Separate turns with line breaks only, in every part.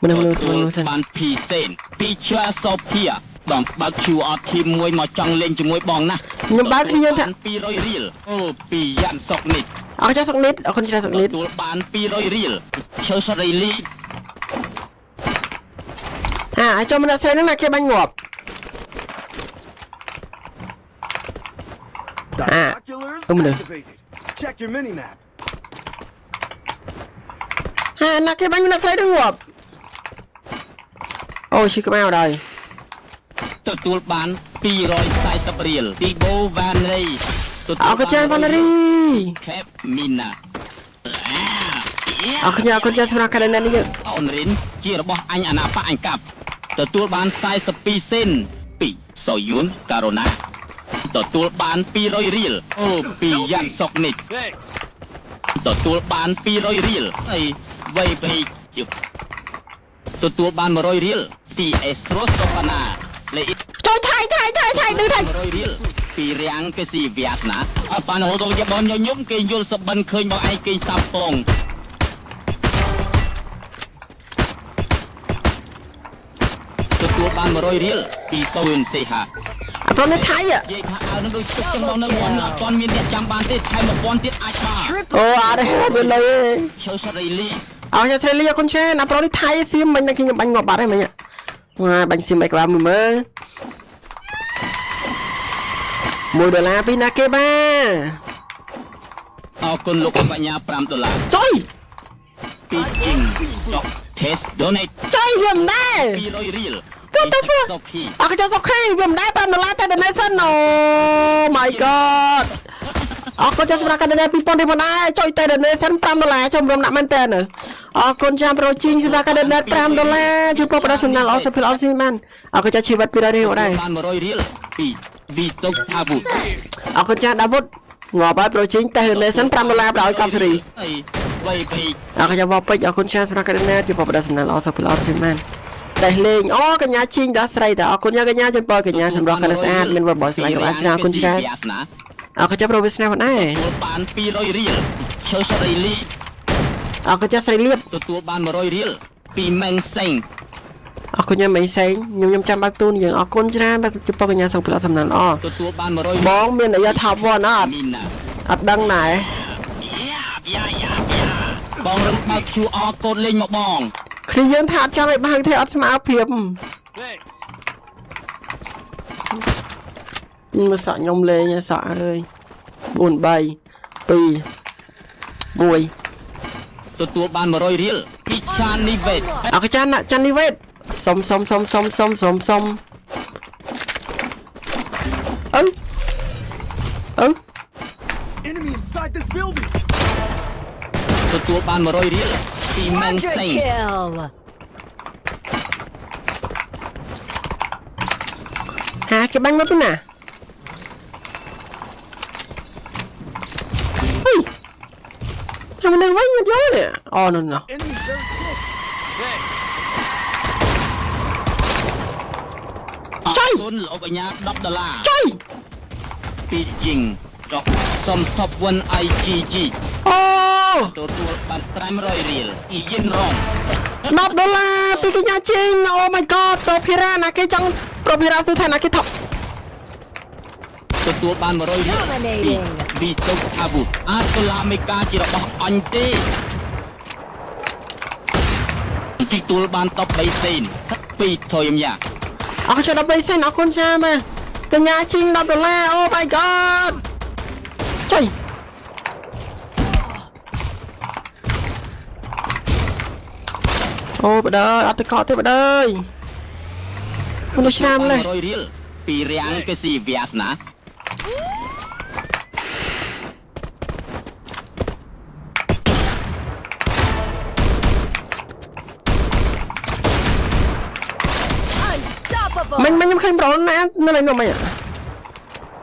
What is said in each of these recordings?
មនុស្សមនុស្សមនុស្សសិន
បានភីសេនពីឆ្លាសូភីបងបើក QR team មួយមកចង់លេងជាមួយបងណាស់
ខ្ញុំបើកគ្នាយើងថា
200រៀលអូពីយ៉ាន់សុកនេះ
អរចាសុកនិតអរគុណច្រើនសុកនិត
ទទួលបាន200រៀលឈើសរីលី
ហាឲ្យចូលម្នាក់ស្រីហ្នឹងណាគេបាញ់ងាប់ Ah,
Binoculars
អឺមនុស្ស
activated. Check your minimap.
ហាណាគេបាញ់ម្នាក់ស្រីហ្នឹងងាប់អូឈឺក្បាលដល់
ទទួលបាន240រៀលពីបូវ៉ានី
អរគុណច្រើនវណ្ណរី
ខេបមីណា
អរគុណអរគុណច្រើនសម្រាប់ការណែនាំនេះយើង
អូនរិនជារបស់អញអាណាបអញកាប់ទទួលបាន42សេនពីសូយុនការ៉ូណាទទួលបាន200រៀលអូពីយ៉ាន់សុកនេះ
Thanks.
ទទួលបាន200រៀលអីវៃពេកជឹបទទួលបាន100រៀលពីអេស្រូសូប៉ាណាលេខ
ចូលថៃថៃថៃថៃឌឺថៃ
100រៀលពីរាំងគេស៊ីវៀតណាអត់បានរហូតដល់ជាបងញញឹមគេយល់សបិនឃើញបងឯងគេសាប់ពងទទួលបាន100រៀលពីសូនសេហា
អត់នេះថៃ
និយាយថាអើនឹងដូចទឹកចឹងបងនៅមុនអត់ទាន់មានអ្នកចាំបានទេថែម1000ទៀតអាចបាន
អូអត់ទេវាលុយ
ឈើសរីលី
អរចាស្រីលីអរគុណច្រើនអាប្រូនេះថៃសៀមមិញខ្ញុំបាញ់ងាប់បាត់ហើយមិញវ៉ាបាញ់សៀមអីក្បាលមួយមើល1ដុល្លារពីណាគេបា
អរគុណលោកបញ្ញា5ដុល្លារ
ចុយ
ពីជីងដក test donate
ចុយវាមិនដែរ
200រៀល
What the fuck?
សុខី
អរគុណសុខីវាមិនដែរ5ដុល្លារតែ donation Oh my god អរគុណចាស់សម្រាប់ការ donate 2000នេះផងដែរចុយតែ donation 5ដុល្លារចូលរំដាក់មែនតើអរគុណចាស់ប្រូជីងសម្រាប់ការ donate 5ដុល្លារជួយពរផ្ដល់សំណាងល្អសុខភាពល្អស៊ីបានអរគុណចាស់ជីវិត200រៀលដែរ
បាន100រៀលពីវីតុកថាវុ
អរគុណចាស់ដាវុតងាប់ហើយប្រូជីងតែ donation 5ដុល្លារដល់កប់សេរី
អីវៃពេក
អរគុណចាស់បពេជ្រអរគុណចាស់សម្រាប់ការ donate ជួយពរផ្ដល់សំណាងល្អសុខភាពល្អស៊ីបានតែលេងអូកញ្ញាជីងដល់ស្រីតើអរគុណកញ្ញាជូនពរកញ្ញាសម្រាប់ការស្អាតមានវត្តបោះស្លាញ់របស់ច្រើនអរគុណច្រើនអរគុណចាស់ប្រូវាសនាផងដែរ
ទទួលបាន200រៀលឈើសរីលី
អរគុណចាស់ស្រីលៀប
ទទួលបាន100រៀលពីម៉េងសេង
អរគុណញ៉ាំអីសេងខ្ញុំខ្ញុំចាំបើកទូនយើងអរគុណច្រើនបាទចំពោះកញ្ញាសុខភាពសំណាងល្អ
ទទួលបាន100
បងមានអាយុថប់វ៉ាន់អត់
មីណា
អត់ដឹងដែរ
យ៉ាយ៉ាយ៉ាបងរំបើក QR កូដលេងមកបង
គ្នាយើងថាអត់ចង់ឲ្យបើកទេអត់ស្មើភាព
Thanks.
មើលសក់ខ្ញុំលេងសក់អើយ4 3 2 1
ទទួលបាន100រៀលពីឆាននីវេត
អរគុណចាន់ចាន់នីវេតសុំសុំសុំសុំសុំសុំសុំអឺអឺ
Enemy inside this building.
ទទួលបាន100រៀលពីម៉េង
Quadra
សេង
kill.
ហាគេបាញ់មកពីណាហុយทำไมវិញអត់យល់នេះអូនោះនោះ
Enemy very close. Thanks.
អរគុណលោកអញ្ញា10ដុល្លារ
ចុយ
ពីជីងដកសំថប់1 IGG
អូ
ទទួលបាន500រៀលអ៊ីយិនរង
10ដុល្លារពីកញ្ញាជីងអូ my god ប្រូភីរ៉ាណាគេចង់ប្រូភីរ៉ាសួរថាណាគេថប់
ទទួលបាន100រៀលពី
Dominating.
វីតុកអាវុអាដុល្លារអាមេរិកាជារបស់អញទេទទួលបាន13សេនពីថយយ៉ា
អរគុណ13សេនអរគុណចាម៉ាកញ្ញាជីង10ដុល្លារអូ my god ចុយអូបដ ாய் អត់ទៅកក់ទេបដ ாய் មនុស្សឆ្នាំលេះ
100រៀលពីរាំងគេស៊ីវាសនា
Unstoppable.
មិញមិញខ្ញុំឃើញប្រូណានៅឡើយនោះមិញ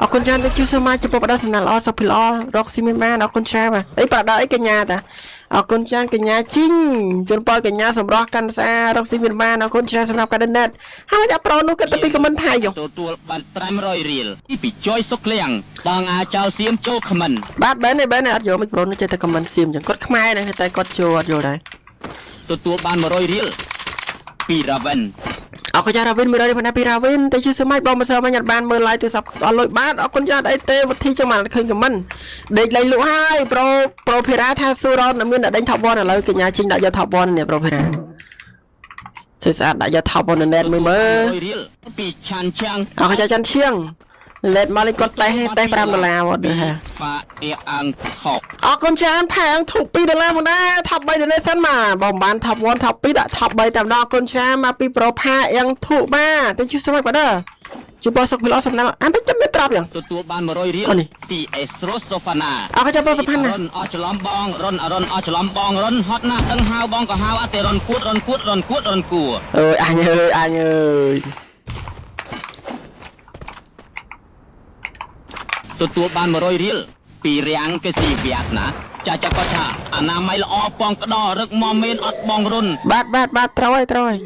អរគុណច្រើន Thank you so much ចំពោះផ្ដល់សំណាងល្អសុខភាពល្អរកស៊ីមានបានអរគុណច្រើនបាទអីប្រដៅអីកញ្ញាតាអរគុណច្រើនកញ្ញាជីងជូនពរកញ្ញាសម្រស់កាន់ស្អាតរកស៊ីមានបានអរគុណច្រើនសម្រាប់ការ donate ហើយអាប្រូនោះគិតទៅពី comment ថៃយោ
ទទួលបាន500រៀលពីចយសុកលៀងបងអាចៅសៀមចូលខមមិន
បាទបែននេះបែននេះអត់យល់មិនប្រូនោះចេះតែ comment សៀមចឹងគាត់ខ្មែរដែរតែគាត់ចូលអត់យល់ដែរ
ទទួលបាន100រៀល ពី Raven
អរគុណចារ៉ាវិន100ផងដែរពីរ៉ាវិនតែជាសម័យបងម្សិលមិញអត់បានមើល live ទូរស័ព្ទអត់លុយបាទអរគុណចាអីទេវិធីចឹងបានឃើញ comment ដេកលេងលក់ហើយប្រូប្រូភេរ៉ាថាស៊ូរ៉នមានតែដេញ top 1ឥឡូវកញ្ញាជីងដាក់យក top 1នេះប្រូភេរ៉ាស្អាតស្អាតដាក់យក top 1នៅ net មើលមើល
100រៀលពីឆានឆាង
អរគុណចាច័ន្ទឈៀងលេតមកលេងគាត់តេះតេះ5ដុល្លារវត្តហ่า
ប៉ាអេអាងថក
អរគុណច្រើនផែងធូប2ដុល្លារមកដែរ top 3 donation មកបងបាន top 1 top 2ដាក់ top 3តែម្ដងអរគុណច្រើនមកពីប្រូផាអៀងធូបបាទទៅជួយសុំឲ្យបាទជួយបោះសុខពីល្អសំណាងអានទៅចាំមានទ្របយ៉ាង
ទទួលបាន100រៀល
អូនេះ
ពីអេស្រូសូហ្វាណា
អរគុណចាប្រូសុផាន់ណា
រុនអស់ច្រឡំបងរុនអរុនអស់ច្រឡំបងរុនហត់ណាស់ដឹងហៅបងក៏ហៅអត់ទេរុនគួតរុនគួតរុនគួតរុនគួ
អើយអញអើយអញអើយ
ទទួលបាន100រៀលពីរាំងគេស៊ីវាសនាចាចាគាត់ថាអនាម័យល្អបងក្តររឹកមមេនអត់បងរុន
បាទបាទបាទត្រូវហើយត្រូវហើយ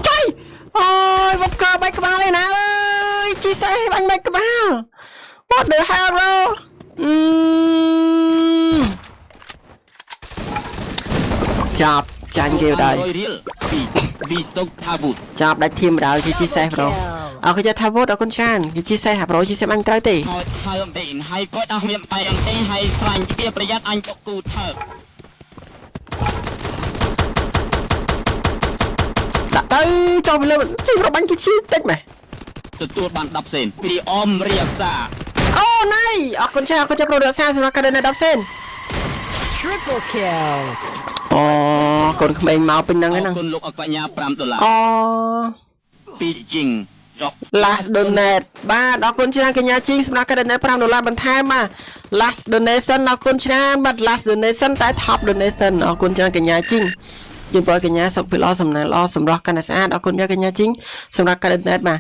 ចុយអូយវកបែកក្បាលឯណាអើយជីសេះបាញ់បែកក្បាល What the hell, bro? អឺចាប់ចាញ់គេបណ្ដោយ
100រៀលពីវីតុកថាវូត
ចាប់ដាច់ធីមបណ្ដោយជាជីសេះប្រូអរគុណចាថាវុតអរគុណច្រើនគេជីសេះហាប្រូជីសេះអញត្រូវទេ
ហើយហើយអំពីហើយគាត់អស់មានបាយអំពីហើយស្រាញ់វាប្រយ័ត្នអញបុកគូថើប
ដាក់ទៅចូលទៅលើជីប្រូបាញ់គេឈឺតិចម៉េះ
ទទួលបាន10សេនពីអមរៀសា
អូណៃអរគុណច្រើនអរគុណចាប្រូរក្សាសម្រាប់ការដេន10សេន
Triple kill.
អូកូនក្មេងមកពេញហ្នឹង
អរ
ហ្នឹង
គុណលោកអកញ្ញា5ដុល្លារ
អូ
ពីជីងរក
last donate បាទអរគុណច្រើនកញ្ញាជីងសម្រាប់ការ donate 5ដុល្លារបន្ថែមបាទ last donation អរគុណច្រើនបាទ last donation តែ top donation អរគុណច្រើនកញ្ញាជីងជូនពរកញ្ញាសុខភាពល្អសំណាងល្អសម្រស់កាន់តែស្អាតអរគុណច្រើនកញ្ញាជីងសម្រាប់ការ donate បាទ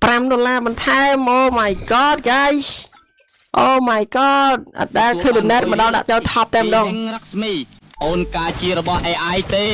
5ដុល្លារបន្ថែម Oh my god, guys. Oh my god. អត់ដែលឃើញ donate ម្ដងដាក់ចូល top តែម្ដង
រក្សមីអូនការជារបស់ AI ទេ